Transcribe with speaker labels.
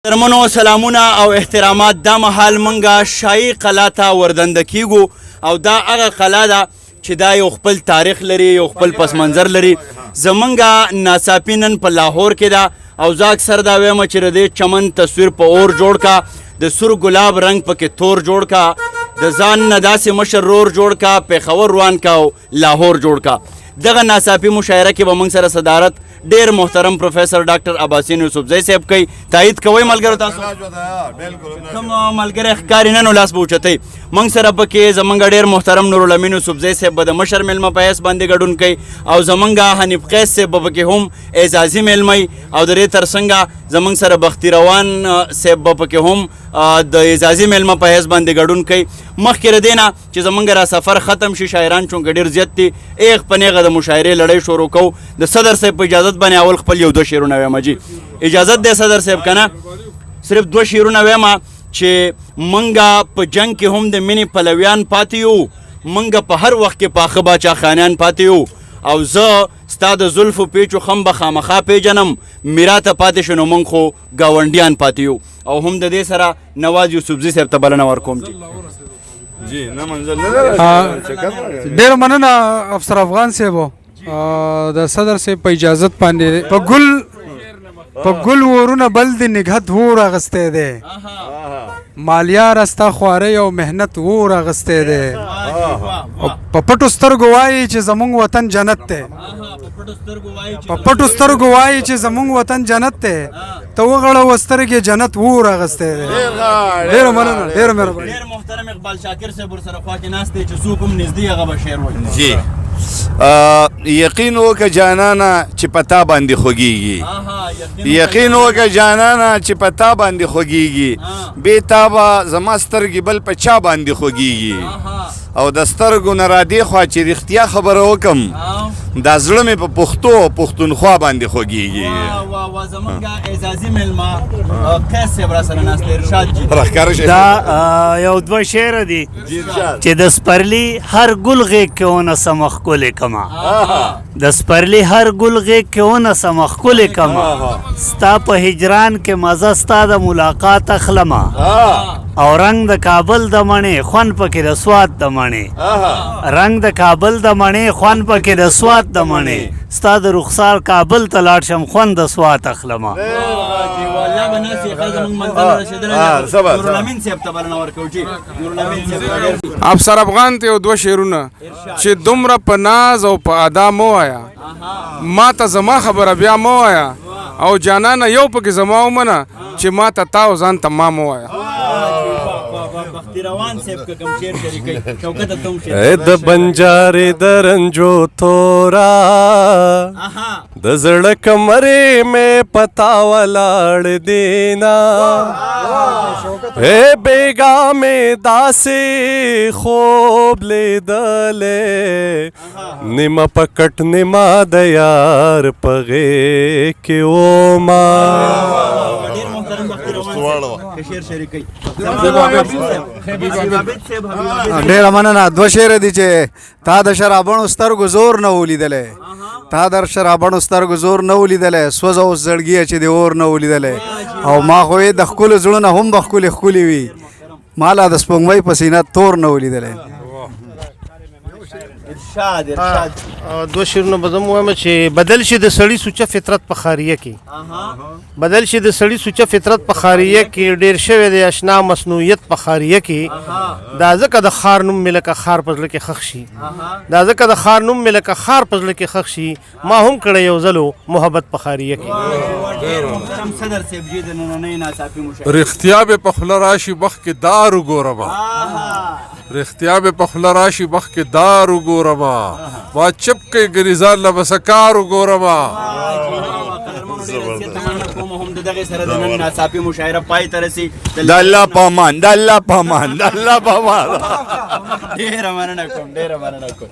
Speaker 1: درمنو سلامونه او احترامات. دا مهال منګه شاهي قلا ته وردند کیږو او دا هغه قلا ده چې دا یو خپل تاریخ لري، یو خپل پس منظر لري. زمونږه ناڅاپي نن په لاهور کې ده او زه اکثر دا وایم چې د دې چمن تصویر په اور جوړ کا، د سور ګلاب رنګ پکې تور جوړ کا، د ځان نه داسې مشر رور جوړ کا، پېښور روان کا او لاهور جوړ کا. دغه ناڅاپي مشاعره کې به موږ سره صدارت ډیر محترم پروفیسور ډاکټر عباسین یوسفزی صاحب کوي. تایید کوئ ملګرو؟ تاسو کوم ملګری ښکاري نه نو لاس به اوچتئ. موږ سره پکې زمونږ ډیر محترم نورالامین یوسفزی صاحب به د مشر مېلمه په حیث باندې ګډون کوي او زمونږ حنیف قیس صاحب به پکې هم اعزازي مېلمه وي او د دې ترڅنګه زمونږ سره بختي روان صاحب به پکې هم د اعزازي مېلمه په حیث باندې ګډون کوي. مخکې له دې نه چې زمونږ را سفر ختم شي، شاعران چونکه ډېر زیات دي، ایغ په نیغه د مشاعرې لړۍ شروع کوو. د صدر صاحب په اجازت باندې اول خپل یو دوه شعرونه وایم. جی اجازت دی صدر صاحب؟ که نه صرف دوه شعرونه وایم چې مونږه په جنگ کې هم د مینې پلویان پاتې یو، مونږه په هر وخت کې پاخه باچا خانیان پاتې یو او زه ستا د زلفو پیچو خم به خامخا پیژنم، میراته پاتې شو نو مونږ خو ګاونډیان پاتې یو. او هم د دې سره نواز یوسفزي صاحب ته بلنه ورکوم. جی
Speaker 2: جی نه منزل نه.
Speaker 3: ډیر مننه افسر افغان صاحب. د صدر صاحب په اجازت باندې په ګل ورونه بل دی نګهت ور اغسته دی، مالیار استا خوارۍ او محنت ور اغسته دی او په پټو سترګو وایي چې زمونږ وطن جنت دی، په پټو سترګو وایي چې زمونږ وطن جنت دی، ته وغړو سترګې جنت ور اغسته دی. ډیر مننه، ډیر مهرباني.
Speaker 1: ډیر محترم اقبال شاکر صاحب ورسره خوا کې ناست دی چې څوک هم نږدې هغه به شعر وایي.
Speaker 2: جی یقین وکه جانانا چې پتا باندې خوږیږي، یقین وکه جانانا چې پتا باندې خوږیږي، بې تا به زما سترګې بل په چا باندې خوږیږي. او د سترګو نه را دې خوا چې رښتیا خبره وکم، دا زړه مې په پښتو او پښتونخوا باندې خوږیږي.
Speaker 1: واه واه واه. زمونږ اعزازي مېلمه قیس صاحب را سره ناست دی. ارشاد جی.
Speaker 2: راښکاره شي.
Speaker 4: دا یو دوه شعر دي چې د سپرلی هر ګل غېږ کې ونه سم ښکلې کما، د سپرلی هر ګل غېږ کې ونه سم ښکلې کما، ستا په هجران کې مزه ستا د ملاقات اخلمه او رنګ د کابل د مڼې خوند پکې د سوات د مڼې، رنګ د کابل د مڼې خوند پکې د سوات د مڼې، ستا د رخسار کابل ته لاړ شم خوند د سوات اخلمه.
Speaker 1: جی والله به ناسې ښه زمونږ منزل رسېدلی دی. نورالامین صاحب ته بلنه ورکوو. جی نورالامین صاحب ډېر
Speaker 5: افسر افغان ته یو دوه شعرونه چې دومره په ناز او په ادا مو وایا، ما ته زما خبره بیا مو وایا او جانانه یو پکې زما ومنه چې ما ته تا او ځان ته ما مو وایا.
Speaker 1: بختي روان صاحب که کوم شعر شریکوي. شوکته ته هم شعر.
Speaker 6: اے د بنجارې د رنجو تورا، د زړه کمرې مې پتا ولاړ دینا، اے بیگا مې داسې خوب لیدلې، نیمه پکټ نیمه د یار په غېږ کې ومه.
Speaker 1: ډېر محترم بختي روان صاحب که شعر شریکوي. حبیب عابد صاحب، حبیب عابد.
Speaker 7: ډیره مننه. دوه شعر دي چې تا د شرابڼو سترګو زور نه ولیدلی، تا در شرابڼو سترګو زور نه ولیدلی، سوځه اوس زړګیه چې د اور نه ولیدلی، او ما خو یې د ښکلو زړونه هم به ښکلي ښکلي وي، ما لا د سپوږمۍ په سینه تور نه ولیدلی.
Speaker 1: ارشاد، ارشاد.
Speaker 8: دوه شعرونه به زه هم وایم چې بدل شي د سړي سوچه فطرت په خاریه کې، بدل شي د سړي سوچه فطرت په خاریه کې، ډیر شوی دی اشنا مصنوعیت په خاریه کې، دا ځکه د خار نوم مې لکه خار په زړه کې ښخ شي، دا ځکه د خار نوم مې لکه خار په زړه کې ښخ شي، ما هم کړی یو ځلو محبت په خاریه کې.
Speaker 1: ډېر محترم صدر صاحب جی د نننۍ ناڅاپي مشاعرې.
Speaker 5: رښتیا به په خوله راشي مخ کې دار وګورم، رښتیا به په خوله راشي مخ کې دار وګورم، ما چپ کې ګریزان له بس کار وګورم.
Speaker 1: هم د دغه سره د نن ناڅاپي مشاعره پای ته رسي.
Speaker 2: د الله پامان، د الله پامان، د الله پامان.
Speaker 1: ډېره مننه کوم، ډېره مننه کوم.